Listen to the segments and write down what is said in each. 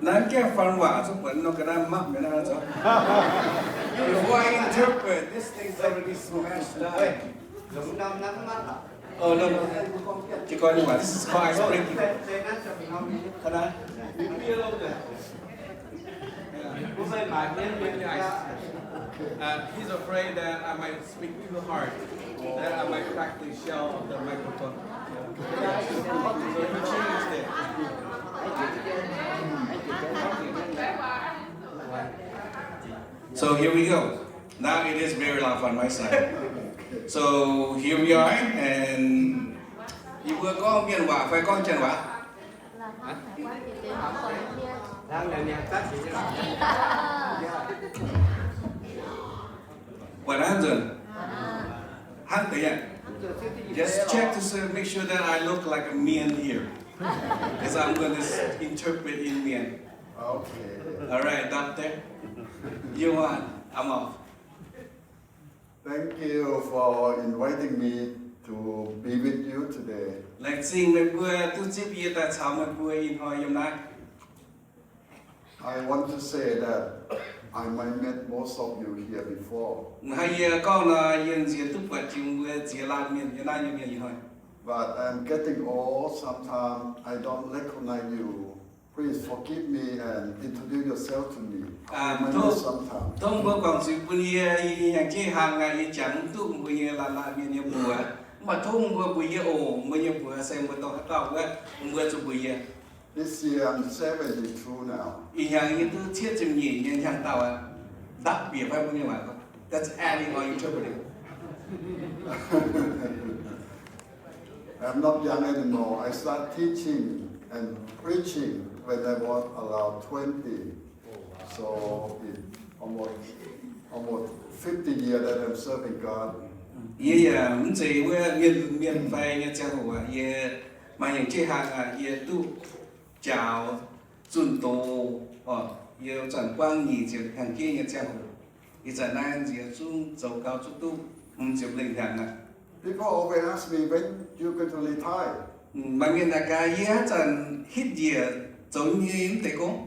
Naaiv gaengh faan waac zuqc buatc nor ga'naaiv mapv mi'aqv naaiv zoux. Before I interpret, this thing's already smashed up. Oh, no, no. This is called ice breaking. Uh, he's afraid that I might speak too hard, that I might crack the shell of the microphone. So he changed it. So here we go. Now it is very loud on my side. So here we are, and yie mbuo gorngv Mienh waac fai gorngv Janx waac? Buatc hnangv nzunc. Hnangv deix aqv. Just check to see, make sure that I look like a Mien here. Because I'm going to interpret in Mien. Okay. All right, doctor. You want? I'm off. Thank you for inviting me to be with you today. Laengz zingh meih mbuo duqv zipv yie daaih caux meih mbuo ih hnoi yiem naaiv. I want to say that I might met most of you here before. Hnangv yie gorngv nor, yie nziex duqv buatc jiex mbuo ziex laanh mienh yiem naaiv nyei mienh ih hnoi. But I'm getting old, sometimes I don't recognize you. Please forgive me and introduce yourself to me. Tov mbuo guangc zuiz bun yie, yie hnyangx-jeiv hlang aqv, yie jangx mv duqv mbuo nyei laanh laanh mienh nyei mbuox. Mv baac tov mbuo mbuox yie oc, mbuo nyei mbuox se mbuo dongh haaix dauh wuov, mbuo zuqc mbuox yie. This year I'm seventy-two now. Ih hnyangx yie duqv cietv ziepc nyeic nyei hnyangx-daauh aqv. Ndapv bieqc fai mbuo mienh waac, that's adding or interpreting. I'm not young anymore. I start teaching and preaching when I was around twenty. So it's almost, almost fifty years that I'm serving God. Yie yaac mv zeiz wuov mienh, mienh fai nyei ziangh hoc aqv. Yie maaih hnyangx-jeiv hlang aqv, yie duqv njaaux zunh doz oc. Yie zanc buangv nyic ziepc hnyangx-jeiv nyei ziangh hoc. Ih zanc naaiv nziex zungv zoux gau zuqc duqv hmz ziepc lengh hnyangx aqv. People always ask me, when you going to retire? Maaih mienh naaic gaax yie, haaix zanc hitv njiec zoux nyei mv deix gong?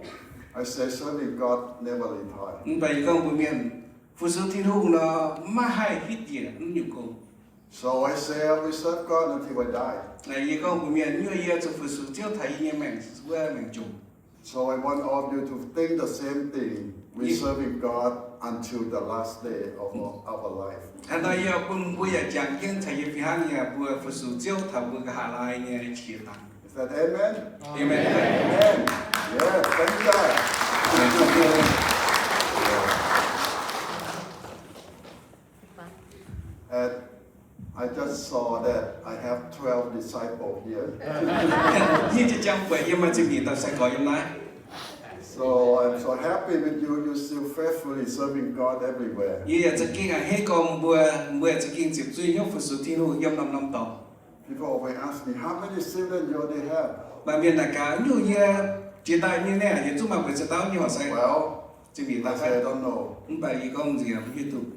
I say, serving God never retire. Mv baac yie gorngv mbuox mienh, fu-sux Tin-Hungh nor maiv haih hitv njiec mv nyungc gong. So I say, I will serve God until I die. Yie gorngv mbuox mienh, nyuoz yie zuqc fu-sux Ziouv taux yie nyei maengc wuov maengc jomc. So I want all of you to think the same thing. We serving God until the last day of our, our life. Hnangv nor yie bun mbuo yaac jangx jienv caux yie fih hnangv nyei, mbuo fu-sux Ziouv taux mbuo nqa'haav laai nyei qiex dangx. Is that amen? Amen. Amen. Yes, thank God. And I just saw that I have twelve disciples here. Yie jiex jangx buatc yie maaih ziepc nyeic dauh sai-gorx yiem naaiv. So I'm so happy with you. You still faithfully serving God everywhere. Yie yaac za'gengh a'hneiv gorngv mbuo, mbuo yaac za'gengh ziepc zuoqv hnyouv fu-sux Tin-Hungh yiem norm-norm dorngx. People always ask me, how many children you already have? Maaih mienh naaic gaax, nyungc yie jiex daaih nyei naaic, yie zungv maaih buoz-ziex dauh nyei horqc sai. Well, ziepc nyeic dauh fai? I say, I don't know. Mv baac yie gorngv nziex mv hiuv duqv.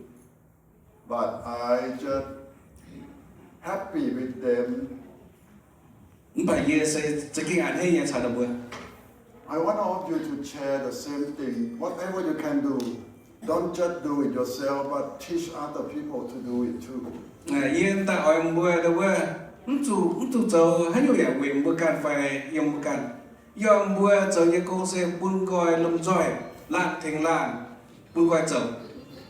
But I just happy with them. Mv baac yie se za'gengh a'hneiv nyei caux ninh mbuo. I want all of you to share the same thing. Whatever you can do, don't just do it yourself, but teach other people to do it too. Yie daaih oix mbuo wuov, mv zuqc, mv zuqc zoux haaix nyungc yaac weic mbuo ganh fai yiem mbuo ganh. Yiem mbuo zoux nyei gong se bun nqoi lomh nzoih, laanh tengx laanh, bun nqoi zoux.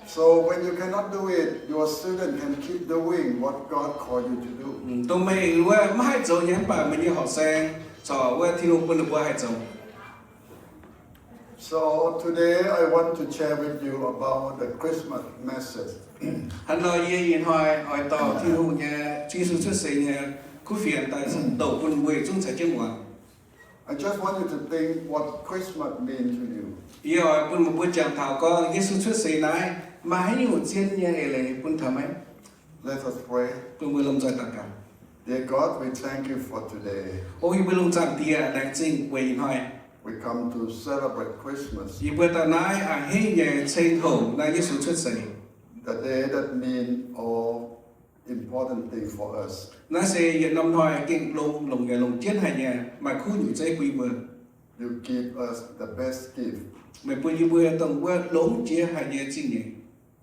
So when you cannot do it, your student can keep doing what God called you to do. Dongh meih wuov maiv haih zoux nyei mv baac meih nyei horqc sai corc wuov Tin-Hungh bun ninh mbuo haih zoux. So today I want to share with you about the Christmas message. Hnangv nor yie ih hnoi oix dorh Tin-Hungh nyei, Yesu cuotv seix nyei kuv fienx daaih douc bun mbuo yietc zungv caux jienv muangx. I just want you to think what Christmas mean to you. Yie oix bun meih mbuo jangx taux gorngv Yesu cuotv seix naaiv maaih haaix nyungc zien nyei eix leiz bun taux meih. Let us pray. Bun mbuo lomh nzoih daux gaux. Dear God, we thank you for today. O yie mbuo lungh zaangc Diex, laengz zingh weic ih hnoi. We come to celebrate Christmas. Yie mbuo daaih naaiv a'hneiv nyei ceng houc naaiv Yesu cuotv seix. The day that mean all important thing for us. Naaiv se yietc norm hnoi gengh longx, longx yaac longc jienv haic nyei maaih kuv nyungc zeiv bun yie mbuo. You give us the best gift. Meih bun yie mbuo dongh wuov longx jiex haic nyei zingh nyeic.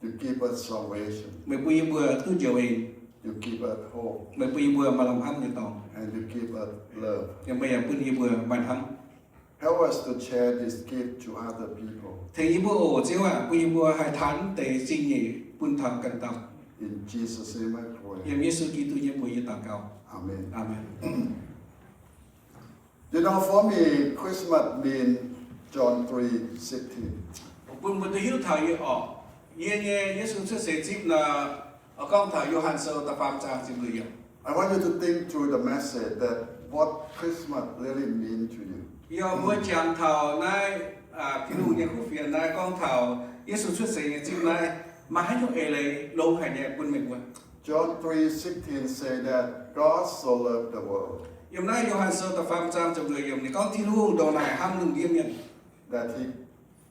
You give us salvation. Meih bun yie mbuo duqv njoux en. You give us hope. Meih bun yie mbuo maaih lamh hnamv nyei dorngx. And you give us love. Yaac meih yaac bun yie mbuo maaih hnamv. Help us to share this gift to other people. Tengx yie mbuo oc, Ziouv aac, bun yie mbuo haih taux deix zingh nyeic bun taux ganh dauh. In Jesus' name I pray. Yiem Yesu Giduc nyei mbuox yie daux gaux. Amen. Aamen. You know, for me, Christmas means John three sixteen. Bun mbuo duqv hiuv taux yie orqc, yie nyei Yesu cuotv seix zipv nor, gorngv taux Yo^han Sou da'faam zaang ziepc luoqc yiemc. I want you to think through the message that what Christmas really means to you. Yie mbuo jangx taux naaiv, aa, Tin-Hungh nyei kuv fienx naaiv gorngv taux Yesu cuotv seix nyei zipv naaiv, maaih haaix nyungc eix leiz longx haic nyei bun meih mbuo. John three sixteen say that God so loved the world. Yiem naaiv Yo^han Sou da'faam zaang ziepc luoqc yiemc ninh gorngv Tin-Hungh ndongc naaic hnamv lungh ndiev mienh, that he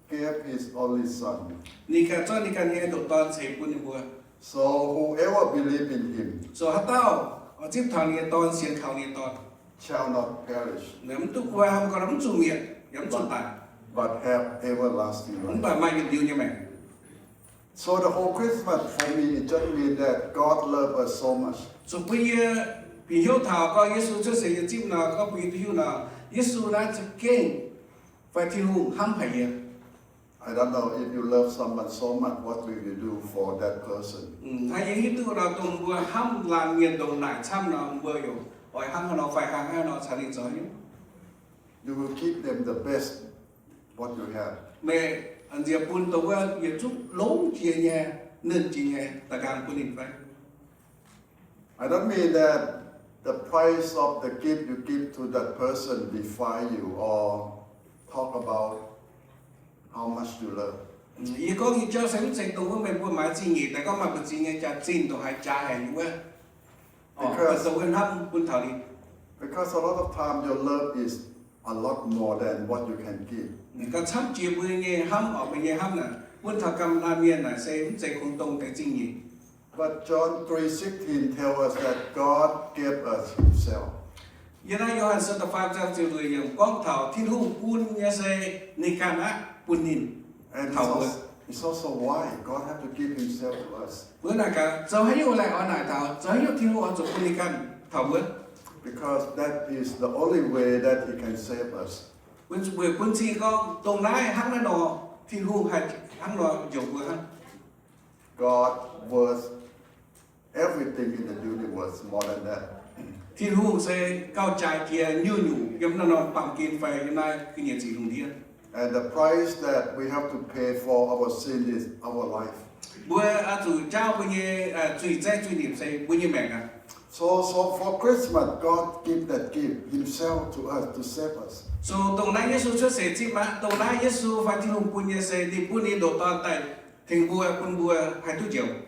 gave his only Son, ninh ganh zorqv ninh ganh nyei ndoqc Dorn ceix bun ninh mbuo, so whoever believe in him, so haaix dauh oix zipv taux ninh nyei Dorn, sienx kaux ninh nyei Dorn, shall not perish, mv duqv guai, mv zuqc mietc, yaac mv zuqc daic, but have everlasting life. Mv baac maaih yietc liuz nyei maengc. So the whole Christmas for me, it just means that God loved us so much. Zuqc bun yie bieqc hnyouv taux gorngv Yesu cuotv seix nyei zipv nor, gorngv bun yie duqv hiuv nor, Yesu naaiv za'gengh fai Tin-Hungh hnamv haic yie. I don't know if you love someone so much, what will you do for that person? Hnangv yie hiuv duqv nor, dongh mbuo hnamv laanh mienh ndongc naaic camv nor, mbuo yaac oix hnangv haaix nor fai hnangv haaix nor caux ninh zoux haaix nyungc? You will give them the best what you have. Meih nziex bun dongh wuov yietc zungv longx jiex nyei, nernh jiex nyei da'nqaang bun ninh fai? I don't mean that the price of the gift you give to that person define you or talk about how much you love. Yie gorngv nyei jauv se mv zeiz dongh wuov meih mbuo maaiz zingh nyeic daaih gorngv maaih mbu'ziex nyei jaax-zinh ndongc haaix jaax haic wuov, dongh wuov hnamv bun taux ninh. Because a lot of time your love is a lot more than what you can give. Gauh camv jiex mbuo nyei hnamv, orqc, mbuo nyei hnamv naaic bun taux ganh laanh mienh naaic se mv zeiz kungx dongh deix zingh nyeic. But John three sixteen tell us that God gave us himself. Yiem naaiv Yo^han Sou da'faam zaang ziepc luoqc yiemc gorngv taux Tin-Hungh bun nyei se ninh ganh aqv bun ninh taux mbuo. It's also why God have to give himself to us. Mbuo naaic gaax, zoux haaix nyungc laengz oix naaic taux, zoux haaix nyungc Tin-Hungh oix zuqc bun ninh ganh taux mbuo. Because that is the only way that he can save us. Weic bun cing gorngv dongh naaiv hnangv naaiv nor, Tin-Hungh haih hnangv nor njoux mbuo hnangv. God worth everything in the universe more than that. Tin-Hungh se gauh jaaix jiex nyungc-nyungc yiem naaiv norm baamh gen fai yiem naaiv ga'nyiec ziqc lungh ndiev. And the price that we have to pay for our sin is our life. Mbuo oix zuqc jaauv mbuo nyei zuiz-zaeqv zuiz-nipc se mbuo nyei maengc aqv. So, so for Christmas, God give that gift himself to us to save us. So dongh naaiv Yesu cuotv seix zipv aqv. Dongh naaiv Yesu fai Tin-Hungh bun nyei se ninh bun ninh ndoqc Dorn daaih tengx mbuo, bun mbuo haih duqv njoux.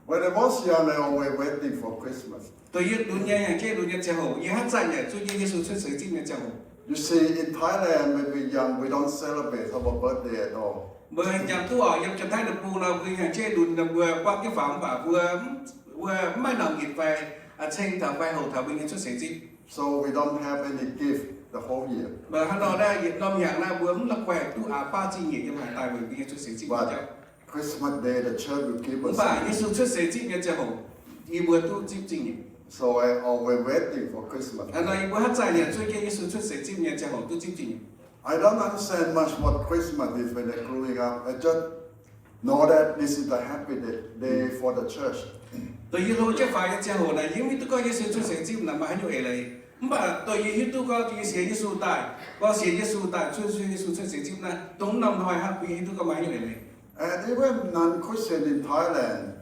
When I was young, I always waiting for Christmas. Dongh yie lunx nyei, yangh jeiv lunx nyei ziangh hoc, yie haaix zanc yaac zuov jienv Yesu cuotv seix zipv nyei ziangh hoc. You see, in Thailand, when we young, we don't celebrate our birthday at all. Mbuo jangx duqv oc, yiem Janx-Taiv deic-bung nor, mbuo yangh jeiv lunx nor, mbuo buangv jienv faaux mv baac mbuo, mbuo mv maaih nauc nyitc fai ceng taux fai hoqc taux mbuo nyei cuotv seix zipv. So we don't have any gift the whole year. Mv baac hnangv nor naaiv yietc norm hnyangx naaiv mbuo mv la'guaih duqv aqc baav zingh nyeic yiem haaix daaih weic mbuo nyei cuotv seix zipv nyei jauv. Christmas Day, the church will give us. Mv baac Yesu cuotv seix zipv nyei ziangh hoc, yie mbuo duqv zipv zingh nyeic. So I always waiting for Christmas. Hnangv nor yie mbuo haaix zanc yaac zuov jienv Yesu cuotv seix zipv nyei ziangh hoc duqv zipv zingh nyeic. I don't understand much what Christmas is when I growing up. I just know that this is the happy day, day for the church. Dongh yie hlo jienv faaux nyei ziangh hoc naaic, yie mv hiuv duqv gorngv Yesu cuotv seix zipv naaic maaih haaix nyungc eix leiz. Mv baac dongh yie hiuv duv gorngv yie sienx Yesu daaih, gorngv sienx Yesu daaih cuotv Yesu cuotv seix zipv naaiv, dongh norm hnoi hnangv yie hiuv duv gorngv maaih haaix nyungc eix leiz. And even non-Christian in Thailand,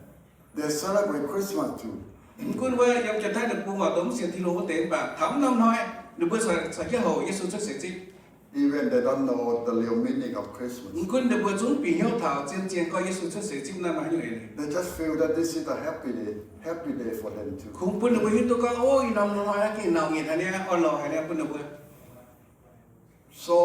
they celebrate Christmas too. Mv gunv wuov yiem Janx-Taiv deic-bung oc, dongh mv sienx Tin-Hungh wuov deix, mv baac taux mv norm hnoi ninh mbuo corc jienv hoqc Yesu cuotv seix zipv. Even they don't know the real meaning of Christmas. Mv gunv ninh mbuo zungv bieqc hnyouv taux zien-zien gorngv Yesu cuotv seix zipv naaiv maaih haaix nyungc eix leiz. They just feel that this is a happy day, happy day for them too. Kungx bun ninh mbuo hiuv duqv gorngv, o, ih norm hnoi naaiv gengh nauc nyitc haic niaa, orn-lorqc haic niaa bun ninh mbuo. So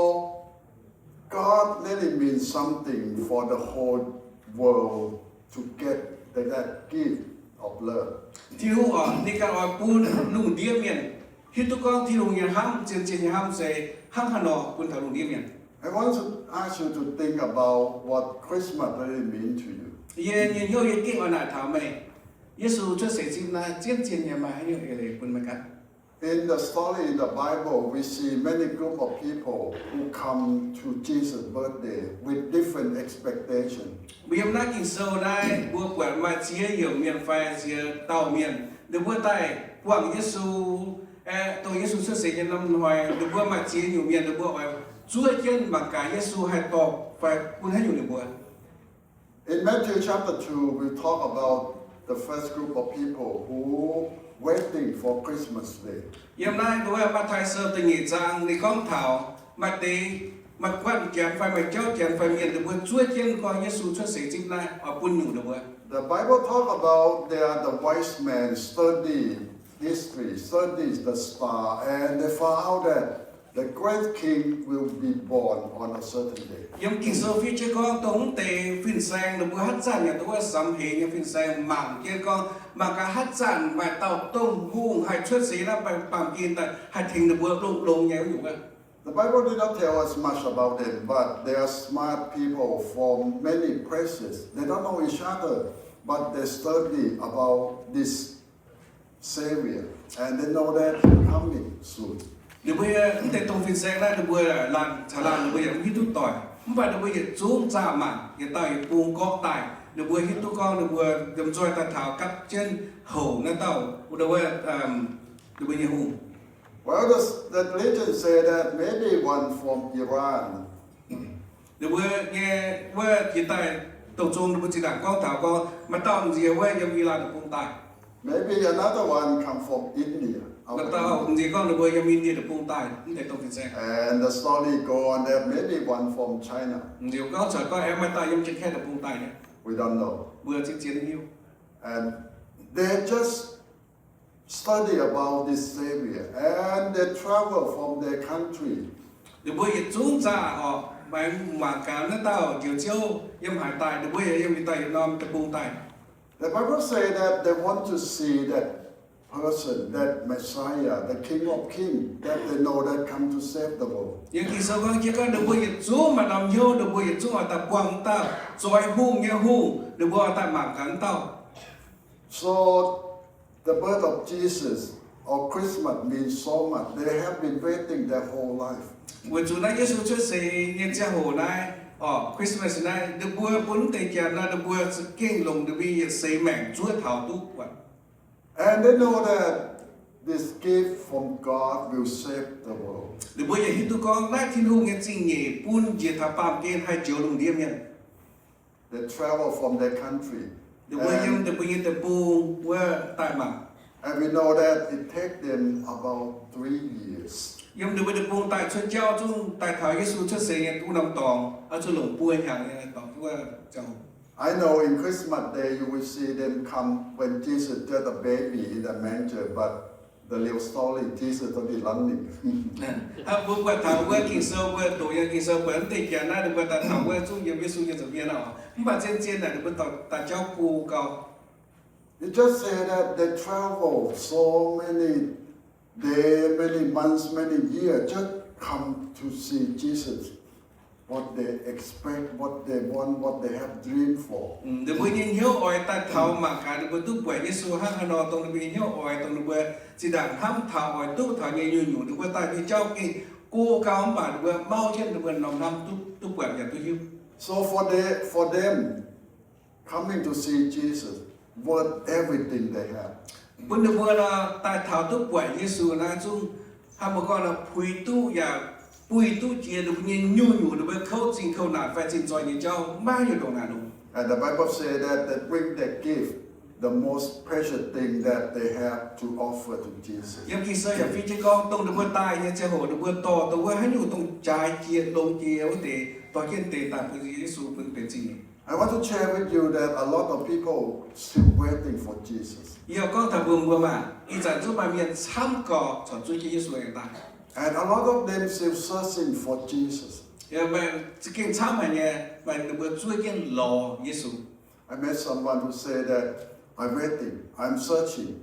God really means something for the whole world to get that, that gift of love. Tin-Hungh oc, ninh ganh oix bun lungh ndiev mienh hiuv duqv gorngv Tin-Hungh nyei hnamv, zien-zien nyei hnamv se hnangv haaix nor bun taux lungh ndiev mienh. I want to ask you to think about what Christmas really means to you. Yie nyei hnyouv yie gengh oix naaic taux meih, Yesu cuotv seix zipv naaiv zien-zien nyei maaih haaix nyungc eix leiz bun meih gaax? In the story in the Bible, we see many group of people who come to Jesus' birthday with different expectation. Mbuo yiem naaiv Ging-Sou naaiv, mbuo buatc maaih ziex nyungc mienh fai ziex dauh mienh, ninh mbuo daaih buangh Yesu, aeqv, dongh Yesu cuotv seix nyei norm hnoi, ninh mbuo maaih ziex nyungc mienh, ninh mbuo oix zuov jienv mangc gaax Yesu haih dorh fai bun haaix nyungc ninh mbuo. In Matthew chapter two, we talk about the first group of people who waiting for Christmas Day. Yiem naaiv nduov Matv^taai Sou da'nyeic zaang ninh gorngv taux maaih deix, maaih guanh janx fai maaih jauv janx fai mienh, ninh mbuo zuov jienv gorngv Yesu cuotv seix zipv naaiv oix bun nyungc ninh mbuo. The Bible talk about there the wise men study history, study the star, and they found out that the great king will be born on a certain day. Yiem Ging-Sou fiev jienv gorngv dongh mv deix fin-saeng ninh mbuo haaix zanc yaac duqv wuov samx heix nyei fin-saeng mangc jienv gorngv, mangc gaax haaix zanc maaih dauh dongh hungh haih cuotv seix naaiv baamh gen daaih haih tengx ninh mbuo longx-longx nyei wuov nyungc wuov. The Bible did not tell us much about them, but they are smart people from many places. They don't know each other, but they study about this Savior, and they know that he coming soon. Ninh mbuo mv deix dongh fin-saeng naaiv ninh mbuo laanh caux laanh ninh mbuo yaac mv hiuv duqv doic, mv baac ninh mbuo yietc zungv zaah mangc yietc dauh yietc bung gorqv daaih. Ninh mbuo hiuv duqv gorngv ninh mbuo yiem nzoih daaih taux gapv jienv houc naaiv dauh, wuov, ninh mbuo nyei hungh. Well, the, the legend say that maybe one from Iran. Ninh mbuo nyei wuov jiex daaih, dongh zong ninh mbuo zinh ndaangc gorngv taux gorngv maaih dauh nziex wuov yiem Iran deic-bung daaih. Maybe another one come from India. Maaih dauh nziex gorngv ninh mbuo yiem India deic-bung daaih, mv deix dongh fin-saeng. And the story go on that maybe one from China. Nziex gorngv cuotv gorngv aengx maaih dauh yiem Janx-Kaeqv deic-bung daaih nyei. We don't know. Mbuo zien-zien mv hiuv. And they just study about this Savior, and they travel from their country. Ninh mbuo yietc zungv zaah orqc, mangc gaax naaiv dauh Njoux Ziouv yiem haaix daaih, ninh mbuo yaac yiem yietc dauh yietc norm deic-bung daaih. The Bible say that they want to see that person, that Messiah, the King of Kings, that they know that come to save the world. Yiem Ging-Sou gorngv jienv gorngv ninh mbuo yietc zungv maaih norm hnyouv, ninh mbuo yietc zungv oix daaih buangh dauh zoix hungh nyei hungh, ninh mbuo oix daaih mangc gaax dauh. So the birth of Jesus or Christmas means so much. They have been waiting their whole life. Weic zuqc naaiv Yesu cuotv seix nyei ziangh hoc naaiv, orqc, Christmas naaiv, ninh mbuo bun mv deix janx naaiv, ninh mbuo za'gengh longc ninh mbuo nyei yietc seix maengc zuov taux duqv buatc. And they know that this gift from God will save the world. Ninh mbuo yaac hiuv duqv gorngv naaiv Tin-Hungh nyei zingh nyeic bun njiec taux baamh gen haih njoux lungh ndiev mienh. They travel from their country. Ninh mbuo yiem ninh mbuo nyei deic-bung wuov daaih mangc. And we know that it take them about three years. Yiem ninh mbuo deic-bung daaih cuotv jauv zungv daaih taux Yesu cuotv seix nyei duqv norm dorngx, oix zuqc longc buo hnyangx nyei dorngx wuov ziangh hoc. I know in Christmas day you will see them come when Jesus just a baby in the manger, but the real story, Jesus already running. Mbuo buatc taux wuov Ging-Sou, mbuo doqc yiem Ging-Sou buatc mv deix janx naaiv ninh mbuo daaih taux wuov zungv yiem Yesu nyei nza'hmien orqc. Mv baac zien-zien naaic ninh mbuo daaih jauv go gau. It just say that they travel so many day, many months, many years, just come to see Jesus. What they expect, what they want, what they have dream for. Ninh mbuo nyei hnyouv oix daaih taux mangc gaax ninh mbuo duqv buatc Yesu hnangv haaix nor, dongh ninh mbuo nyei hnyouv oix, dongh ninh mbuo zinh ndaangc hnamv taux oix duqv taux nyei nyungc-nyungc, ninh mbuo daaih nyei jauv gengh go gau, mv baac ninh mbuo mauv jienv ninh mbuo norm hnamv duqv, duqv buatc yaac duqv hiuv. So for they, for them, coming to see Jesus worth everything they have. Bun ninh mbuo nor daaih taux duqv buatc Yesu naaiv zungv, hnangv mbuo gorngv nor, puix duqv yaac buih duqv jiex ninh mbuo nyei nyungc-nyungc, ninh mbuo kouv zingh kouv naanc fai zinh zoih nyei jauv maiv nyungc ndongc naaic longx. And the Bible say that they bring their gift, the most precious thing that they have to offer to Jesus. Yiem Ging-Sou yaac fiev jienv gorngv, dongh ninh mbuo daaih nyei ziangh hoc ninh mbuo dorh dongh wuov haaix nyungc dongh jaaix jiex longx jiex wuov deix dorh jienv deix daaih bun Yesu bun benx zingh nyeic. I want to share with you that a lot of people still waiting for Jesus. Yie gorngv taux mbuo, mbuo maah, ih zanc zungv maaih mienh camv gau corc zuov jienv Yesu aengx daaih. And a lot of them still searching for Jesus. Maaih za'gengh camv haic nyei, maaih ninh mbuo zuov jienv lorz Yesu. I met someone who said that, I'm waiting, I'm searching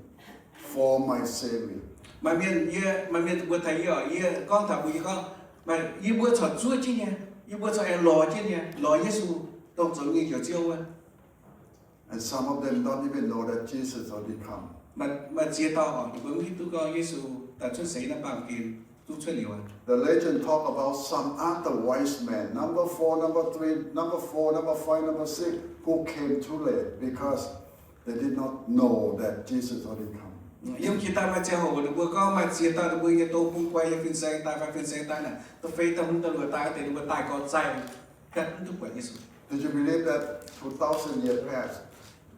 for my Savior. Maaih mienh, yie, maaih mienh mbuo taux yie, yie gorngv taux mbuo, yie gorngv, Maaih yie mbuo corc zuov jienv nyei, yie mbuo corc aengx lorz jienv nyei, lorz Yesu dongh zoux nyei Njoux Ziouv wuov. And some of them don't even know that Jesus already come. Maaih ziex dauh oc, ninh mbuo mv hiuv duqv gorngv Yesu daaih cuotv seix naaiv baamh gen duqv cuotv liuz aqv. The legend talk about some other wise men, number four, number three, number four, number five, number six, who came too late because they did not know that Jesus already come. Yiem jiex daaih maaih ziangh hoc ninh mbuo gorngv maaih ziex dauh ninh mbuo nyei dong bung guai nyei fin-saeng daaih fai fin-saeng daaih naaic, da'feix da'hmz da'luoqc daaih, deix ninh mbuo daaih gorx zaih, mv duqv buatc Yesu. Did you believe that two thousand years past,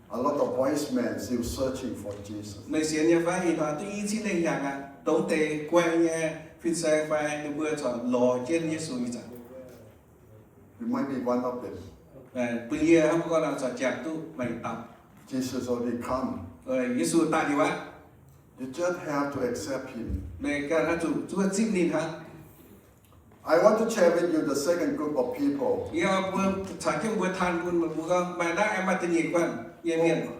a lot of wise men still searching for Jesus? Meih sienx nyei fai? Ih hnoi duqv i cin lengh hnyangx aqv, dongh deix guai nyei fin-saeng fai ninh mbuo corc lorz jienv Yesu ih zanc. You might be one of them. Bun yie hnangv gorngv nor corc jangx duqv maaih dauh. Jesus already come. Yesu daaih liuz aqv. You just have to accept him. Meih ganh oix zuqc zuov zipv ninh hnangv. I want to share with you the second group of people. Yie mbuo caux jienv mbuo taan bun meih mbuo gorngv maaih naaiv aengx maaih da'nyeic guanh nyei mienh.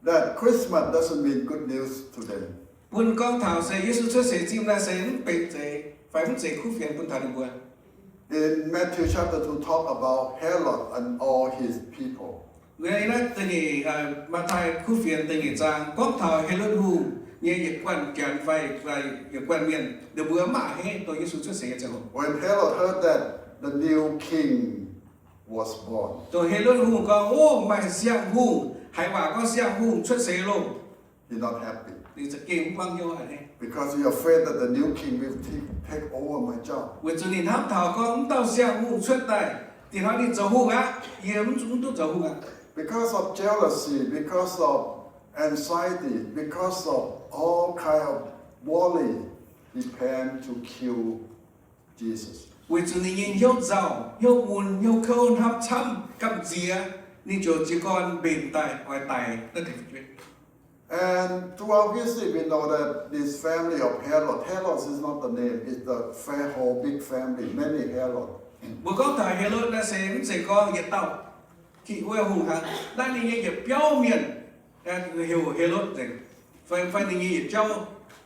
That Christmas doesn't mean good news to them. Bun gorngv taux se Yesu cuotv seix zimh naaiv se mv benx zeiz fai mv zeiz kuv fienx bun taux ninh mbuo. In Matthew chapter two talk about Herod and all his people. Naaiv da'nyeic, Matv^taai kuv fienx da'nyeic zaang gorngv taux Helotv Hungh nyei yietc guanh janx fai yietc guanh mienh, ninh mbuo mv a'hneiv dongh Yesu cuotv seix nyei ziangh hoc. When Herod heard that the new king was born, dongh Helotv Hungh gorngv, Ov, maaih siang-hungh, haiz waac gorngv siang-hungh cuotv seix loh, he not happy. Ninh za'gengh mv buangv hnyouv a'hneiv. Because he afraid that the new king will take, take over my job. Weic zuqc ninh hnamv taux gorngv wuov dauh siang-hungh cuotv daaih, dinh hnoi ninh zoux hungh aqv, yie mv duqv zoux hungh aqv. Because of jealousy, because of anxiety, because of all kind of worry, he plan to kill Jesus. Weic zuqc ninh nyei hnyouv nzauh, hnyouv mun, hnyouv kouv, hnamv camv, gamh nziex, ninh ziouc jiez gorn mbenc daaih oix daix naaiv deix fu'jueiv. And throughout history, we know that this family of Herod, Herod is not the name, it's the fa-, whole big family, many Herod. Mbuo gorngv taux Helotv naaiv se mv zeiz gorngv yietc dauh, wuov hungh hnangv. Naaiv ninh nyei yietc biauv mienh heuc Helotv nzengc, fai, fai ninh nyei yietc jauv,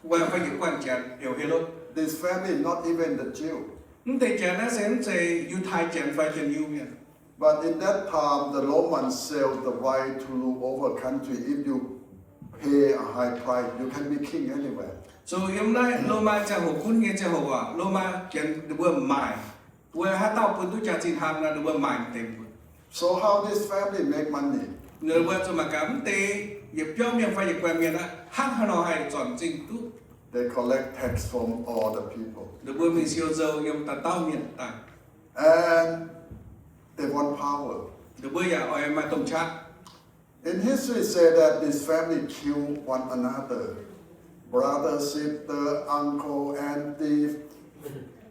fai yietc guanh janx heuc Helotv. This family not even the Jew. Mv deix janx naaiv se mv zeiz Yiutai janx fai Janx-Yiu mienh. But in that time, the Romans sell the right to rule over country if you pay a high price, you can be king anywhere. Zoux yiem naaiv Lomaa ziangh hoc gunv nyei ziangh hoc aac, Lomaa janx ninh mbuo maaic, wuov haaix dauh bun duqv jaax-zinh hnamv nor, ninh mbuo maaic deix mbuo. So how this family make money? Ninh mbuo zuqc mangc gaax mv deix yietc biauv mienh fai yietc guanh mienh aqv, hnangv haaix nor haih zornc zingh duqv. They collect tax from all the people. Ninh mbuo mingh siou nzou yiem dauh dauh mienh daaih. And they want power. Ninh mbuo yaac oix maaih domh qaqv. In history say that this family kill one another, brother, sister, uncle, auntie.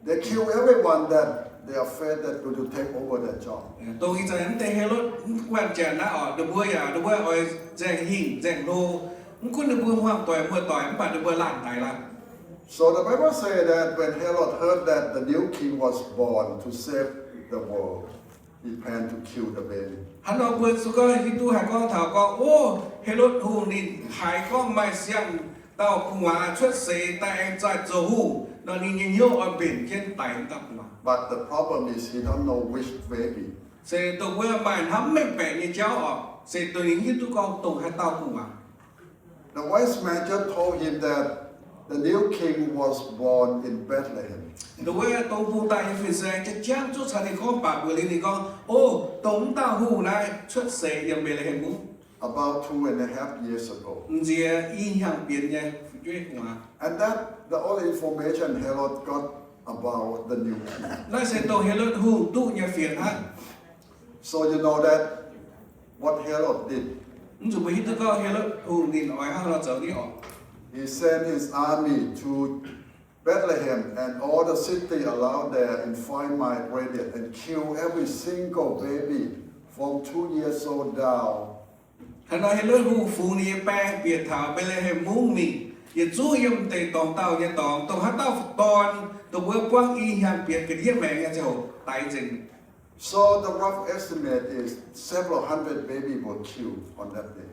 They kill everyone that they are afraid that going to take over their job. Dongh ih zanc mv deix Helotv mv guanh janx naaiv oc, ninh mbuo yaac ninh mbuo oix nzaeng hingh nzaeng hlo, mv gunv ninh mbuo hmuangv doic muoz-doic mv baac ninh mbuo laanh daix laanh. So the Bible say that when Herod heard that the new king was born to save the world, he planned to kill the baby. Hnangv nor mbuo se gorngv hiuv duqv haih gorngv taux gorngv, ov, Helotv Hungh ninh haiz gorngv maaih siang dauh gu'nguaaz cuotv seix daaih aengx zaih zoux hungh nor, ninh nyei hnyouv oix mbenc jienv daix dauh gu'nguaaz. But the problem is he don't know which baby. Se dongh wuov maaih hnamv mengh baeqc nyei jauv oc, se dongh ninh hiuv duqv gorngv dongh haaix dauh gu'nguaaz. The wise man just told him that the new king was born in Bethlehem. Dongh wuov dongh bung daaih nyei fin-saeng jiex jangv zuqv caux ninh gorngv baac mbuox liuz ninh gorngv, ov, dongh wuov dauh hungh naaiv cuotv seix yiem Mbetc^le^hem Mungv. About two and a half years ago. Nziex i hnyangx bienx nyei fu'jueiv gu'nguaaz. And that the only information Herod got about the new king. Naaiv se dongh Helotv Hungh duqv nyei fienx aqv. So you know that what Herod did? Mv zuqc mbuo hiuv duqv gorngv Helotv Hungh ninh oix hnangv haaix nor zoux ni oc. He sent his army to Bethlehem and all the city around there in five mile radius and kill every single baby from two years old down. Hnangv nor Helotv Hungh fungx ninh nyei baeng bieqc taux Mbetc^le^hem Mungv mingh, yietc zungv yiem deic dorngx dauh nyei dorngx, dongh haaix dauh dorn, dongh wuov buangv i hnyangx bienx ga'ndiev maengx nyei ziangh hoc daix nzengc. So the rough estimate is several hundred baby were killed on that day.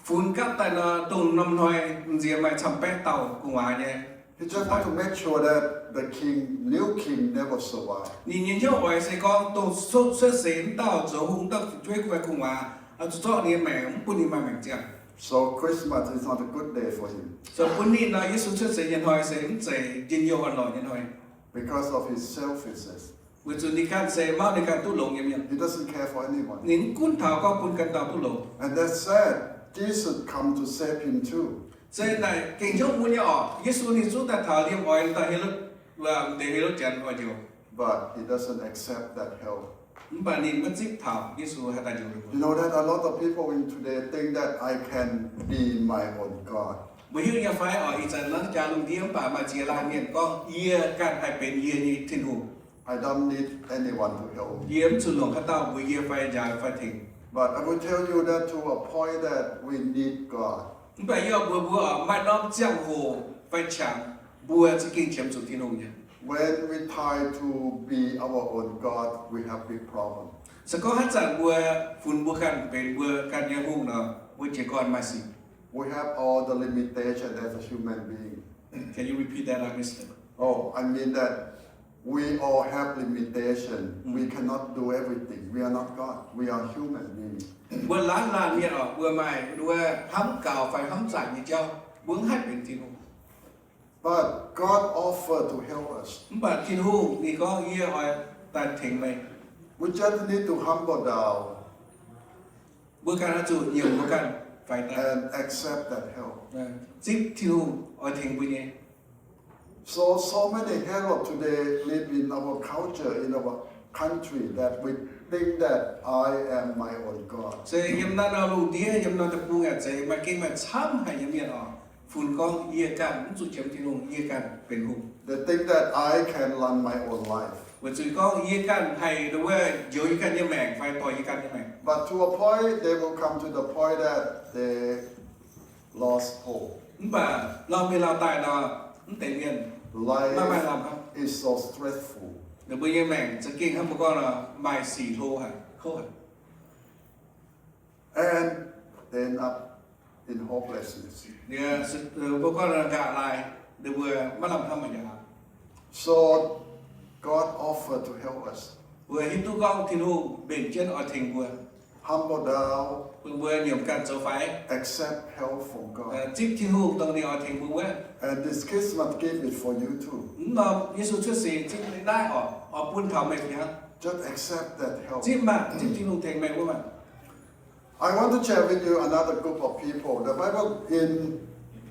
Funx gapv daaih nor, dongh norm hnoi nziex maaih camv-baeqv dauh gu'nguaaz nyei. He just want to make sure that the king, new king, never survive. Ninh nyei hnyouv oix se gorngv dongh cuotv seix wuov dauh zoux hungh, dauh fu'jueiv fai gu'nguaaz, zuqc zorqv ninh nyei maengc, mv bun ninh maaih maengc ziangh. So Christmas is not a good day for him. So bun ninh nor, Yesu cuotv seix nyei hnoi se mv zeiz njien-youh orn-lorqc nyei hnoi. Because of his selfishness. Weic zuqc ninh ganh se mauv ninh ganh duqv longx nyei mienh. He doesn't care for anyone. Ninh mv gunv taux gorngv bun ganh dauh duqv longx. And that said, Jesus come to save him too. Se naaic gengh hnyouv mun nyei orqc, Yesu ninh zungv daaih taux liemh oix dauh Helotv, ndeic Helotv janx oix njoux. But he doesn't accept that help. Mv baac ninh maiv zipv taux Yesu haih daaih njoux. You know that a lot of people in today think that I can be my own God. Mbuo hiuv nyei fai orqc, ih zanc naaiv jaax lungh ndiev mv baac maaih ziex laanh mienh gorngv, yie ganh haih benx yie nyei Tin-Hungh. I don't need anyone to help me. Yie mv zuqc longc haaix dauh mbuox yie fai njaaux fai tengx. But I will tell you that to a point that we need God. Mv baac yie oix mbuox mbuo, maaih norm ziangh hoc fai qangx mbuo za'gengh qiemx zuqc Tin-Hungh nyei. When we try to be our own God, we have big problem. Se gorngv haaix zanc mbuo funx mbuo ganh benx mbuo ganh nyei hungh nor, mbuo jiez gorn maaih sic. We have all the limitation as a human being. Can you repeat that, uh, mister? Oh, I mean that we all have limitation. We cannot do everything. We are not God. We are human beings. Mbuo laanh laanh mienh orqc, mbuo maaih wuov hnamv gaux fai hnamv zanc nyei jauv, mbuo mv haih benx Tin-Hungh. But God offered to help us. Mv baac Tin-Hungh ninh gorngv, yie oix daaih tengx meih. We just need to humble down. Mbuo ganh oix zuqc nyiemc mbuo ganh faix daaih and accept that help. Zipv Tin-Hungh oix tengx mbuo nyei. So, so many Herod today live in our culture, in our country, that we think that I am my own God. Se yiem naaiv norm lungh ndiev, yiem norm deic-bung yaac zeiz maaih gengh maaih camv haic nyei mienh orqc, funx gorngv yie ganh mv zuqc qiemx Tin-Hungh, yie ganh benx hungh. They think that I can run my own life. Weic zuqc gorngv yie ganh haih wuov njoux yie ganh nyei maengc fai dorh yie ganh nyei maengc. But to a point, they will come to the point that they lost hope. Mv baac lauh mingh lauh daaih nor, mv deix mienh maiv maaih lamh hnamv. Life is so stressful. Ninh mbuo nyei maengc za'gengh hnangv mbuo gorngv nor maaih sic hlo haic, kouv haic. And they end up in hopelessness. Ninh mbuo gorngv nor nqa'haav laaix, ninh mbuo maiv lamh hnamv aqv. So God offered to help us. Mbuo hiuv duqv gorngv Tin-Hungh mbenc jienv oix tengx mbuo. Humble down. Bun mbuo nyiemc ganh zoux faix. Accept help from God. Zipv Tin-Hungh dongh ninh oix tengx mbuo wuov. And this Christmas gift is for you too. Mv norm Yesu cuotv seix zipv naaiv orqc, oix bun taux meih fih hnangv. Just accept that help. Zipv maah, zipv Tin-Hungh tengx meih wuov maah. I want to share with you another group of people. The Bible in,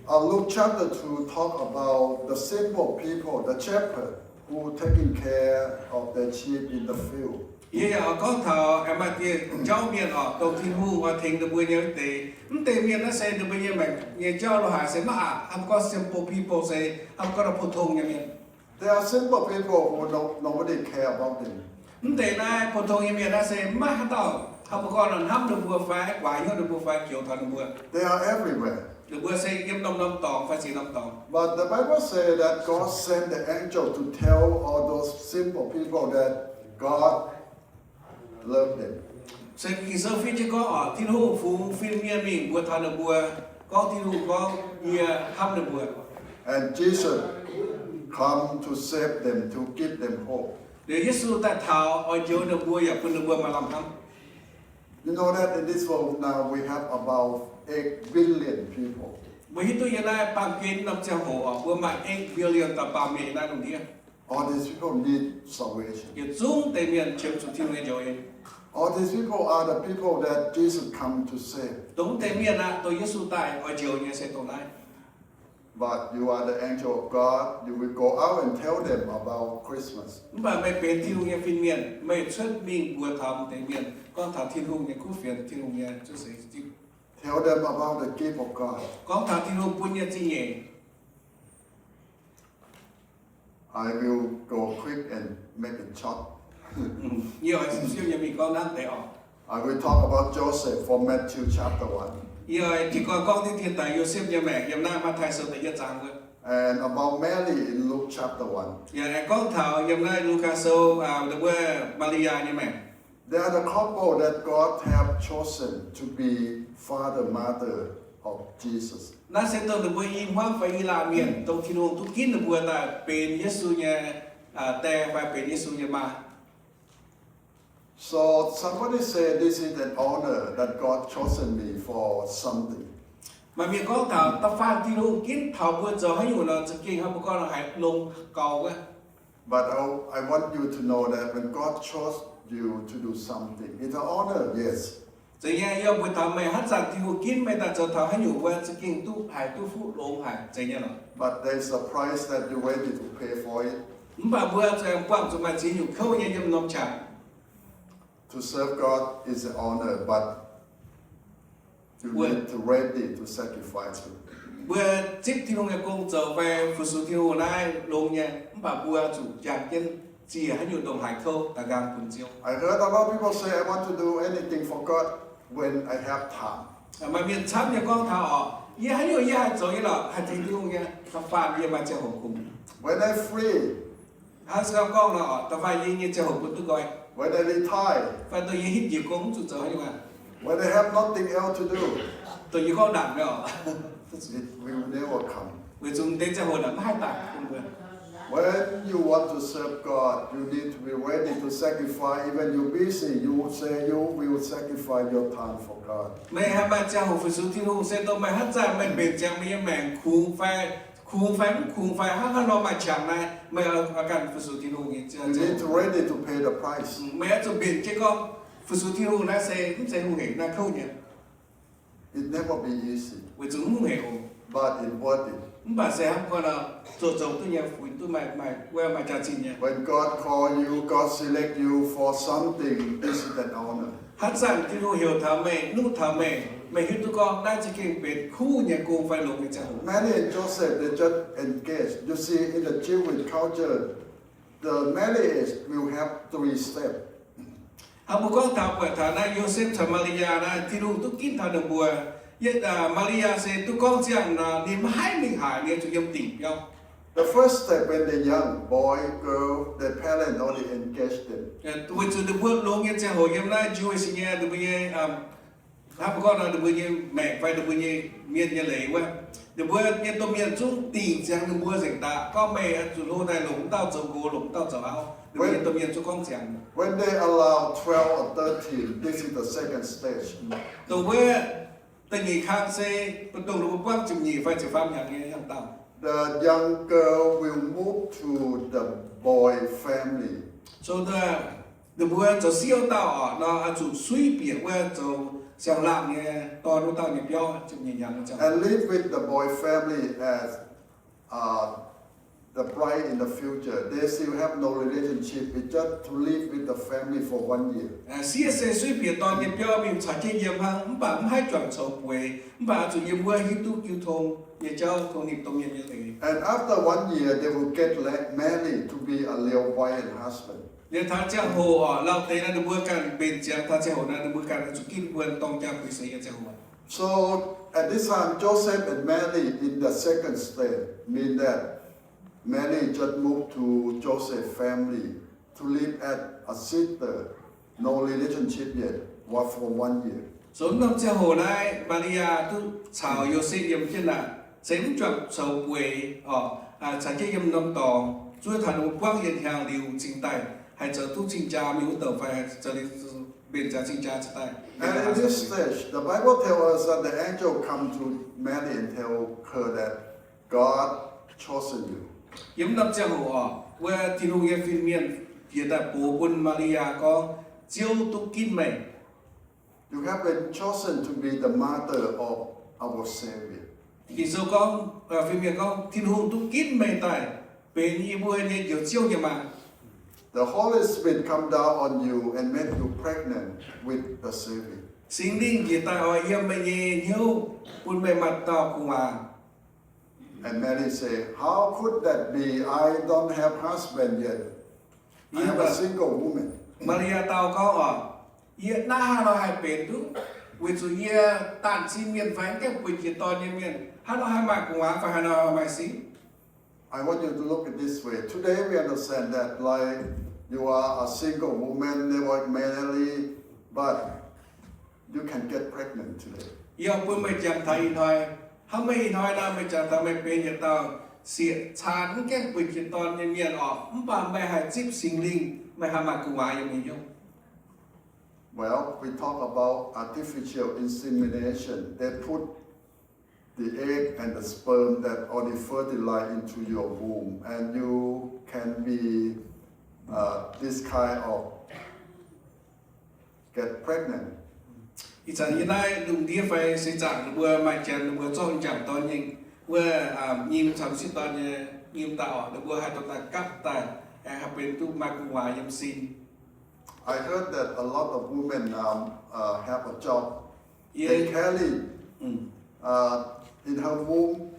uh, Luke chapter two talk about the simple people, the shepherd who taking care of their sheep in the field. Yie yaac oix gorngv taux maaih dieh jauv mienh orqc, dongh Tin-Hungh oix tengx ninh mbuo nyei wuov deix. Mv deix mienh naaiv se ninh mbuo nyei maengc nyei jauv lo haaix se maiv aqc, hnamv gorngv simple people se hnamv gorngv 普通 nyei mienh. There are simple people who no, nobody care about them. Mv deix naaiv 普通 nyei mienh naaiv se maiv haaix dauh hnamv gorngv hnamv ninh mbuo fai guaax hnyouv ninh mbuo fai joux taux ninh mbuo. They are everywhere. Ninh mbuo se yiem norm-norm dorngx fai ziex norm dorngx. But the Bible say that God sent the angel to tell all those simple people that God love them. Se Ging-Sou fiev jienv gorngv orqc, Tin-Hungh fungx fin-mienh mingh mbuox taux ninh mbuo, gorngv Tin-Hungh gorngv, yie hnamv ninh mbuo. And Jesus come to save them, to give them hope. Liuz Yesu daaih taux oix njoux ninh mbuo yaac bun ninh mbuo maaih lamh hnamv. You know that in this world now we have about eight billion people. Mbuo hiuv duqv yiem naaiv baamh gen norm ziangh hoc orqc, mbuo maaih eight billion dauh baamh mienh yiem naaiv lungh ndiev. All these people need salvation. Yietc zungv deix mienh qiemx zuqc Tin-Hungh nyei njoux en. All these people are the people that Jesus come to save. Dongh mv deix mienh aqv, dongh Yesu daaih oix njoux nyei se dongh naaiv. But you are the angel of God, you will go out and tell them about Christmas. Mv baac meih benx Tin-Hungh nyei fin-mienh, meih cuotv mingh mbuox taux mv deix mienh gorngv taux Tin-Hungh nyei kuv fienx, Tin-Hungh nyei cuotv seix zipv. Tell them about the gift of God. Gorngv taux Tin-Hungh bun nyei zingh nyeic. I will go quick and make it short. Yie oix siepv-siepv nyei mingh gorngv hnangv deix orqc. I will talk about Joseph from Matthew chapter one. Yie oix jiez gorn gorngv diqv dien daaih Yosepv nyei maengc yiem naaiv Matv^taai Sou da'yietv zaang wuov. And about Mary in Luke chapter one. Yaac aengx gorngv taux yiem naaiv Lugaa Sou, aa, wuov Maa^li^yaa nyei maengc. They are the couple that God have chosen to be father, mother of Jesus. Naaiv se dongh ninh mbuo i hmuangv fai i laanh mienh, dongh Tin-Hungh duqv ginv ninh mbuo daaih benx Yesu nyei, aa, die fai benx Yesu nyei maa. So somebody say, this is an honor that God chosen me for something. Maaih mienh gorngv taux da'faanh Tin-Hungh ginv taux mbuo zoux haaix nyungc nor, za'gengh hnangv mbuo gorngv nor haiz longx gaux wuov. But I, I want you to know that when God chose you to do something, it's an honor, yes. Zeiz nyei, yie mbuox taux meih, haaix zanc Tin-Hungh ginv meih daaih zoux taux haaix nyungc wuov, za'gengh duqv haiz duqv fuqv longx haic, zeiz nyei lorqc. But there's a price that you ready to pay for it. Mv baac mbuo zuqc aengx buangh zuqc maaih ziex nyungc kouv nyei yiem norm qangx. To serve God is an honor, but you need to ready to sacrifice it. Mbuo zipv Tin-Hungh nyei gong zoux fai fu-sux Tin-Hungh naaiv longx nyei, mv baac mbuo zuqc jangx jienv ziec haaix nyungc ndongc haaix kouv daaih nqaang bun Ziouv. I heard a lot of people say, I want to do anything for God when I have time. Maaih mienh camv nyei gorngv taux oc, yie haaix nyungc yie haih zoux nyei lorqc, haih tengx Tin-Hungh nyei, da'faanh yie maaih ziangh hoc kungx. When I free, hnangv se gorngv nor, da'faanh yie nyei ziangh hoc bun duqv nqoi. When I retire, fai dongh yie hitv njiec gong mv zuqc zoux haaix nyungc aqv. When I have nothing else to do, dongh yie gorngv ndaangc nyei oc, it will never come. Weic zuqc deix ziangh hoc naaic mv haih daaih bun mbuo. When you want to serve God, you need to be ready to sacrifice. Even you busy, you say you will sacrifice your time for God. Meih haih maaih ziangh hoc fu-sux Tin-Hungh se dongh meih haaix zanc meih mbenc ziangx meih nyei maengc kungx fai, kungx fai mv kungx fai hnangv haaix nor maaih qangx naaic, meih oix ganh fu-sux Tin-Hungh nyei. You need to ready to pay the price. Meih oix zuqc mbenc jienv gorngv fu-sux Tin-Hungh naaiv se mv zeiz hungh hec, naaiv kouv nyei. It never be easy. Weic zuqc mv hungh hec oc. But it worth it. Mv baac se hnangv gorngv nor, zoux zoux duqv nyei, funx duqv maaih, maaih, wuov maaih jaax-zinh nyei. When God call you, God select you for something, this is an honor. Haaix zanc Tin-Hungh heuc taux meih, nuqv taux meih, meih hiuv duqv gorngv naaiv za'gengh benx kuv nyei gong fai longx nyei ziangh hoc. Mary and Joseph, they just engaged. You see, in the Jewish culture, the marriage will have three steps. Hnangv mbuo gorngv taux buatc taux naaiv Yosepv caux Maa^li^yaa naaiv, Tin-Hungh duqv ginv taux ninh mbuo. Yie, aa, Maa^li^yaa se duqv gorngv ziangh nor, ninh maiv haih mingh haaix, ninh zuqc yiem dingc biauv. The first step, when they're young, boy, girl, their parents already engaged them. Weic zuqc ninh mbuo longx nyei ziangh hoc yiem naaiv Jewish nyei, ninh mbuo nyei, aa, hnangv mbuo gorngv nor, ninh mbuo nyei maengc fai ninh mbuo nyei mienh nyei leiz wuov, ninh mbuo nyei domh mienh zungv dingc ziangx ninh mbuo nzengc daaih, gorngv meih zuqc hlo daaih longc wuov dauh zoux nqox, longc wuov dauh zoux auv. Ninh mbuo nyei domh mienh zungv gorngv ziangx. When they allow twelve or thirteen, this is the second stage. Dongh wuov da'nyeic kang se, dongh ninh mbuo buangv ziepc nyeic fai ziepc faam hnyangx nyei hnyangx dauh. The young girl will move to the boy family. So, ninh mbuo zoux siouv dauh oc, nor oix zuqc suiv bieqc wuov zoux siang-laangh nyei dorn wuov dauh nyei biauv, ziepc nyeic hnyangx wuov ziangh. And live with the boy family as, uh, the bride in the future. They still have no relationship. It's just to live with the family for one year. Sieqv se suiv bieqc dorn nyei biauv mingh caux jienv yiem hnangv, mv baac mv haih juangc coux bueix, mv baac oix zuqc yiem wuov hiuv duqv jiu tong nyei jauv, tong ninh domh mienh nyei leiz. And after one year, they will get married to be a real wife and husband. Liuz taux ziangh hoc oc, lauh deix naaiv ninh mbuo ganh mbenc ziangx taux ziangh hoc naaiv, ninh mbuo ganh oix zuqc ginv wuon dorng jaa puix seix nyei ziangh hoc. So at this time, Joseph and Mary in the second stage mean that Mary just moved to Joseph's family to live as a sister, no relationship yet, was for one year. So norm ziangh hoc naaiv, Maa^li^yaa duqv caux Yosepv yiem jienv naaic, se mv juangc coux bueix oc, caux jienv yiem norm dorngx, zuov taux ninh mbuo buangv yietc hnyangx liuz cingx daaih haih zoux duqv cing-jaa mingh wuov douc fai zoux liuz mbenc ziangx cing-jaa cingx daaih. And in this stage, the Bible tells us that the angel come to Mary and tell her that God chosen you. Yiem norm ziangh hoc oc, wuov Tin-Hungh nyei fin-mienh jiex daaih box bun Maa^li^yaa gorngv, Ziouv duqv ginv meih. You have been chosen to be the mother of our Savior. Ging-Sou gorngv, fin-mienh gorngv, Tin-Hungh duqv ginv meih daaih benx yie mbuo nyei Njoux Ziouv nyei maa. The Holy Spirit come down on you and make you pregnant with the Savior. Singx Lingh njiec daaih oix yiem meih nyei hnyouv, bun meih maaih dauh gu'nguaaz. And Mary say, How could that be? I don't have husband yet. I am a single woman. Maa^li^yaa dau gorngv oc, Yie naaiv haaix nor haih benx duqv, weic zuqc yie daanh sin mienh fai mv gaengh bueix jiex dorn nyei mienh, haaix nor haih maaih gu'nguaaz fai haaix nor maaih singx? I want you to look at this way. Today we understand that, like, you are a single woman, never married, but you can get pregnant today. Yie bun meih jangx taux ih hnoi, hnangv meih ih hnoi nor, meih jangx taux meih benx yietc dauh sieqv caan mv gaengh bueix jiex dorn nyei mienh orqc, mv baac meih haih zipv Singx Lingh, meih haih maaih gu'nguaaz yiem meih nyungc. Well, we talk about artificial insemination. They put the egg and the sperm that only fertilize into your womb, and you can be, uh, this kind of get pregnant. Ih zanc yie naaiv lungh ndiev fai seix zaangc ninh mbuo maaih janx ninh mbuo zorqv jangc dorn nyei wuov nyim caux m'sieqv dorn nyei nyim daaih orqc, ninh mbuo haih dorh daaih gapv daaih, aengx haih benx duqv maaih gu'nguaaz yiem sin. I heard that a lot of women now, uh, have a job. They carry, uh, in her womb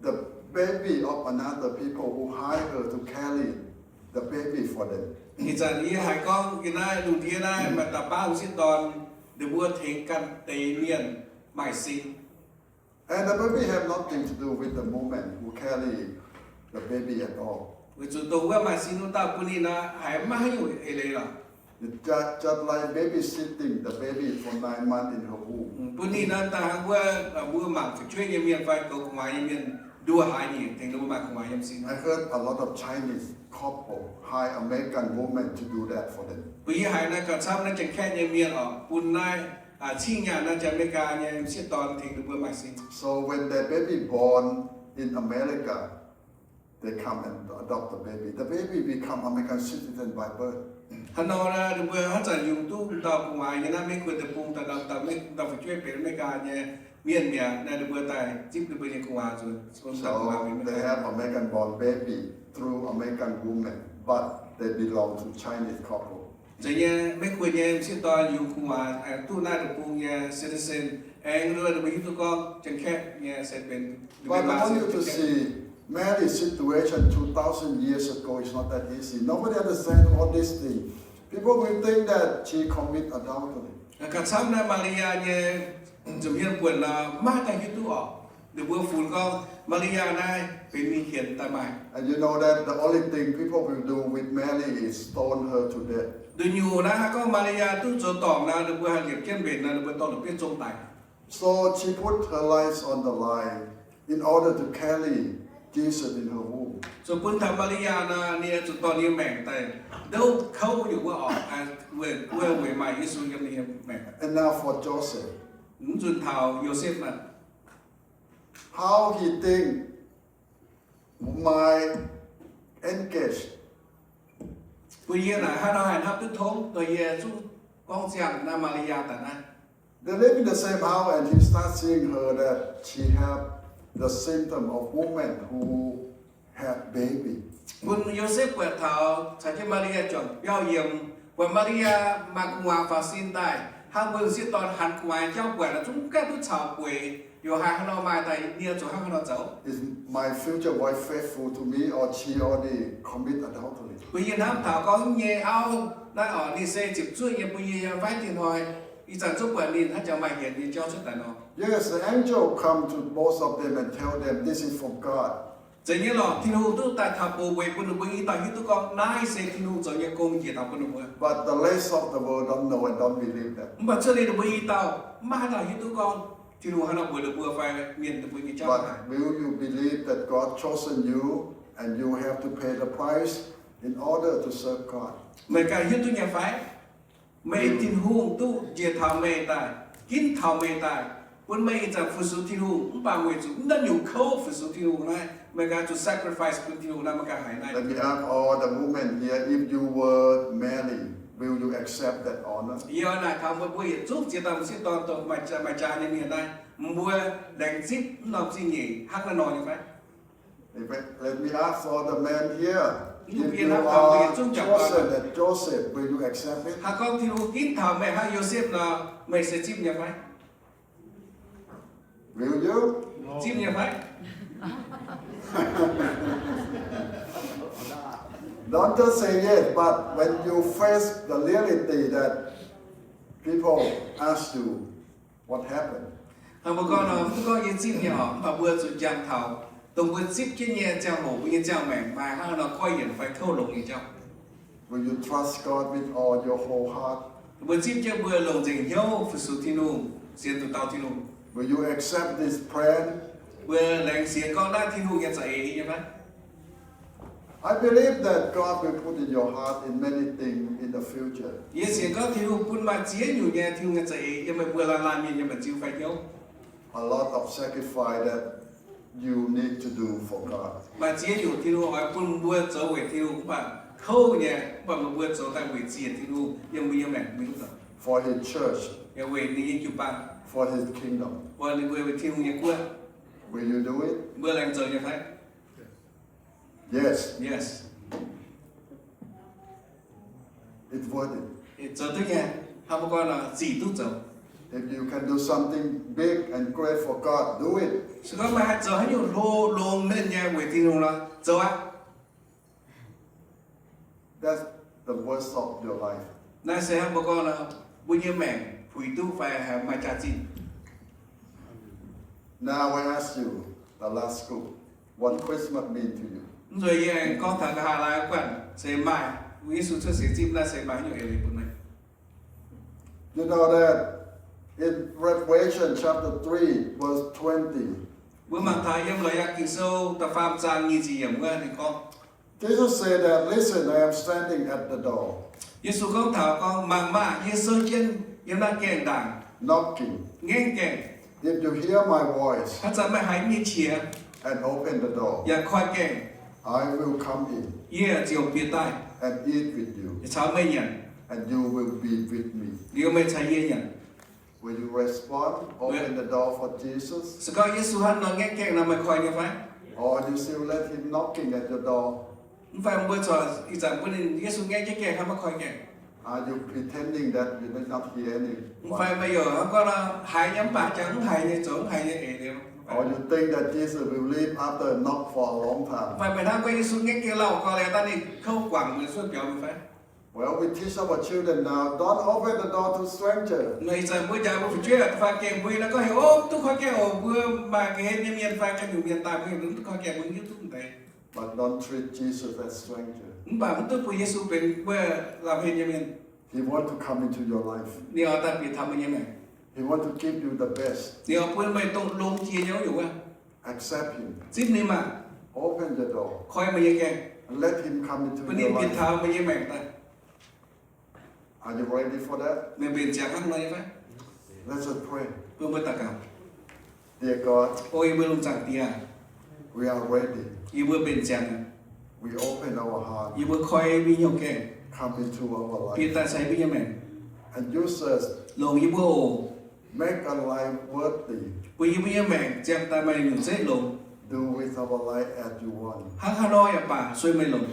the baby of another people who hire her to carry the baby for them. Ih zanc yie haiz gorngv yie naaiv lungh ndiev naaiv maaih dauh baav m'sieqv dorn, ninh mbuo tengx ganh deix mienh maaih sin. And the baby have nothing to do with the woman who carry the baby at all. Weic zuqc dongh wuov maaih sin wuov dauh bun ninh nor, haiz maiv haaix nyungc eix leiz lorqc. It's just, just like babysitting the baby for nine months in her womb. Bun ninh nor daaih hnangv wuov mbuo mangc fu'jueiv nyei mienh fai goux gu'nguaaz nyei mienh nduov haaix nyungc tengx ninh mbuo maaih gu'nguaaz yiem sin. I heard a lot of Chinese couple hire American women to do that for them. Bun yie haiz naaiv gauh camv naaiv Janx-Kaeqv nyei mienh orqc, bun naaiv cing nyaanh naaiv Janx-America nyei m'sieqv dorn tengx ninh mbuo maaih sin. So when their baby born in America, they come and adopt the baby. The baby become American citizen by birth. Hnangv nor naaiv ninh mbuo haaix zanc yungz duqv dauh gu'nguaaz nyei naaiv, Meiv Guoqv deic-bung dauh, dauh, dauh fu'jueiv benx America nyei mienh mi'aqv, naaiv ninh mbuo daaih zipv ninh mbuo nyei gu'nguaaz nzuonx. So they have American born baby through American woman, but they belong to Chinese couple. Zeiz nyei, Meiv Guoqv nyei m'sieqv dorn yungz gu'nguaaz, duqv naaiv deic-bung nyei citizen, aengx ninh mbuo hiuv duqv gorngv Janx-Kaeqv nyei se benx. But I want you to see, Mary's situation two thousand years ago is not that easy. Nobody understand all these things. People will think that she commit adultery. Gauh camv naaiv Maa^li^yaa nyei nza'hmien buonc nor, maiv dauh hiuv duqv orqc. Ninh mbuo funx gorngv Maa^li^yaa naaiv benx mingh hienx daaih maaih. And you know that the only thing people will do with Mary is stone her to death. Nduqc nyungc naaiv haih gorngv Maa^li^yaa duqv zoux dorngc nor, ninh mbuo haih liepc jienv mbenc nor, ninh mbuo dorh la'bieiv zong daic. So she put her life on the line in order to carry Jesus in her womb. Zuqc bun taux Maa^li^yaa nor, ninh zuqc dorh ninh nyei maengc daaih ndouv kouv nyungc wuov orqc, weic, weic maaih Yesu yiem ninh nyei maengc. And now for Joseph. Mv nzunc taux Yosepv naaic. How he think, my engage. Bun yie naaic haaix nor haih hnamv duqv tongv dongh yie zungv gorngv ziangh naaiv Maa^li^yaa daaih naaiv. They live in the same house and he start seeing her that she have the symptom of woman who have baby. Bun Yosepv buatc taux caux jienv Maa^li^yaa juangc biauv yiem, buatc Maa^li^yaa maaih gu'nguaaz faaux sin daaih, hnangv mbuo m'sieqv dorn hanx gu'nguaaz jauv buatc nor, zungv gaengh duqv caux bueix, yaac haiz haaix nor maaih daaih nie zuqc hnangv haaix nor zoux. Is my future wife faithful to me or she already commit adultery? Bun yie hnamv taux gorngv nyei auv naaiv orqc, ninh se ziepc zuoqv nyei bun yie nyei fai? Dingh hnoi ih zanc zungv buatc ninh hnangv jangx maaih hienx nyei jauv cuotv daaih nor. Yes, the angel come to both of them and tell them, this is from God. Zeiz nyei lorqc, Tin-Hungh duqv daaih taux bun weic bun ninh mbuo i dauh hiuv duqv gorngv naaiv se Tin-Hungh zoux nyei gong njiec taux bun ninh mbuo. But the rest of the world don't know and don't believe that. Mv baac cuotv liuz ninh mbuo i dauh, maiv haaix dauh hiuv duqv gorngv Tin-Hungh haaix nor mbuox ninh mbuo fai mienh ninh mbuo nyei jauv. But will you believe that God chosen you and you have to pay the price in order to serve God? Meih ganh hiuv duqv nyei fai? Meih Tin-Hungh duqv njiec taux meih daaih, ginv taux meih daaih, bun meih ih zanc fu-sux Tin-Hungh, mv baac weic zuqc mv daaih nyungc kouv fu-sux Tin-Hungh naaiv, meih ganh zuqc sacrifice bun Tin-Hungh naaiv, meih ganh haiz naaiv. Let me ask all the women here, if you were Mary, will you accept that honor? Yie naaic taux mbuo, mbuo yietc zungv ziex dauh m'sieqv dorn dongh maaih jaa nyei mienh naaiv, mbuo laengz zipv mv norm zingh nyeic hnangv naaiv nor nyei fai? Let me ask all the men here, if you are chosen as Joseph, will you accept it? Hnangv gorngv Tin-Hungh ginv taux meih hnangv Yosepv nor, meih se zipv nyei fai? Will you? Zipv nyei fai? Don't just say yes, but when you face the reality that people ask you, what happened? Hnangv mbuo gorngv nor, mv gorngv yie zipv nyei orqc, mv baac mbuo zuqc njang taux dongh mbuo zipv jienv nyei ziangh hoc, mbuo nyei ziangh maengc maaih hnangv nor goiv yienc fai kouv longx nyei jauv. Will you trust God with all your whole heart? Mbuo zipv jienv mbuo longc nzengc hnyouv fu-sux Tin-Hungh, sienx zuqc dau Tin-Hungh. Will you accept this plan? Mbuo laengz sienx gorngv naaiv Tin-Hungh nyei za'eix nyei fai? I believe that God will put in your heart in many things in the future. Yie sienx gorngv Tin-Hungh bun maaih ziex nyungc nyei Tin-Hungh nyei za'eix yiem meih mbuo laanh laanh mienh nyei maanc ziu fai hnyouv. A lot of sacrifice that you need to do for God. Maaih ziex nyungc Tin-Hungh oix bun mbuo zoux weic Tin-Hungh mv baac kouv nyei, mv baac meih mbuo zoux daaih weic ziex Tin-Hungh yiem mbuo nyei maengc mingh zoux. For his church. Yaac weic ninh nyei jiu-baang. For his kingdom. Weic ninh mbuo, weic Tin-Hungh nyei guoqv. Will you do it? Mbuo laengz zoux nyei fai? Yes. Yes. It's worth it. Zoux duqv nyei. Hnangv mbuo gorngv nor, zic duqv zoux. If you can do something big and great for God, do it. Se gorngv meih haih zoux haaix nyungc hlo longx nernh nyei weic Tin-Hungh nor, zoux aqv. That's the worth of your life. Naaiv se hnangv mbuo gorngv nor, mbuo nyei maengc puix duqv fai haih maaih jaax-zinh. Now I ask you, the last group, what Christmas mean to you? Mv nzunc yie aengx gorngv taux nqa'haav laai guanh se maaih Yesu cuotv seix zipv naaiv se maaih haaix nyungc eix leiz bun meih. You know that in Revelation chapter three, verse twenty, mbuo mangc taux yiem Lorqc Yaangh Ging-Sou da'faam zaang nyic ziepc yiemc wuov ninh gorngv, Jesus said that, Listen, I am standing at the door, Yesu gorngv taux gorngv, Mangc maah! Yie souv jienv yiem naaiv gaengh ndaangc, knocking. Ngaengv gaengh. If you hear my voice, haaix zanc meih haiz yie nyei qiex and open the door, yaac koi gaengh, I will come in, yie ziouc bieqc daaih, and eat with you, yaac caux meih nyanc, and you will be with me. Liuz meih caux yie nyanc. Will you respond, open the door for Jesus? Se gorngv Yesu hnangv nor ngaengv gaengh nor, meih koi nyei fai? Or you still let him knocking at your door? Mv fai mbuo corc ih zanc bun ninh Yesu ngaengv jienv gaengh hnangv, maiv koi gaengh? Are you pretending that you did not hear him? Mv fai meih yaac hnangv gorngv nor haiz nyei mv baac jangx mv haiz nyei, zoux mv haiz nyei eix liuz? Or you think that Jesus will leave after a knock for a long time? Mv fai meih hnamv gorngv Yesu ngaengv gaengh lauh gau liuz daaih ninh kouv guangc meih cuotv biaux mingh fai? Well, we teach our children now, don't open the door to stranger. Meih ih zanc mbuo njaaux mbuo fu'jueiv fai gaengh mbui nor gorngv heuc, Ov, mv duqv koi gaengh oc. Mbuo maaih ga'hlen nyei mienh fai ganh nyungc mienh daaih, mbuo heuc mv duqv koi gaengh, mbuo hiuv duqv deix. But don't treat Jesus as stranger. Mv baac mv duqv bun Yesu benx wuov lauh hlen nyei mienh. He want to come into your life. Ninh oix daaih bieqc taux meih nyei maengc. He want to give you the best. Ninh oix bun meih dongh longx jiex nyei wuov nyungc wuov. Accept him. Zipv ninh maah! Open the door. Koi meih nyei gaengh. Let him come into your life. Bun ninh bieqc taux meih nyei maengc daaih. Are you ready for that? Meih mbenc ziangx hnangv nor nyei fai? Let us pray. Bun mbuo daux gaux. Dear God, O yie mbuo lungh zaangc Diex, we are ready. Yie mbuo mbenc ziangx. We open our heart. Yie mbuo koi yie mbuo nyei hnyouv gaengh. Come into our life. Bieqc daaih caux yie mbuo nyei maengc. And use us. Longc yie mbuo oc. Make our life worthy. Bun yie mbuo nyei maengc ziangh daaih maaih nyungc zeiv longx. Do with our life as you want. Hnangv haaix nor yaac baac sueih meih longc.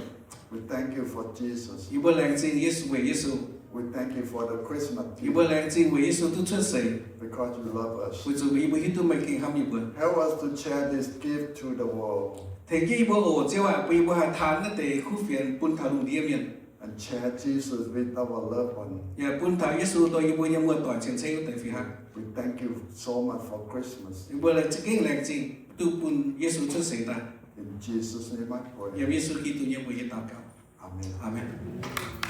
We thank you for Jesus. Yie mbuo laengz zingh Yesu weic Yesu. We thank you for the Christmas gift. Yie mbuo laengz zingh weic Yesu duqv cuotv seix. Because you love us. Weic zuqc yie mbuo hiuv duqv meih gengh hnamv yie mbuo. Help us to share this gift to the world. Tengx jienv yie mbuo oc, Ziouv aac, bun yie mbuo haih taan naaiv deix kuv fienx bun taux lungh ndiev mienh. And share Jesus with our loved one. Yaac bun taux Yesu dongh yie mbuo nyei muoz-doic cien-ceqv wuov deix fih hnangv. We thank you so much for Christmas. Yie mbuo laengz zingh, gengh laengz zingh duqv bun Yesu cuotv seix daaih. In Jesus' name I pray. Yiem Yesu Giduc nyei mbuox yie daux gaux. Amen. Aamen.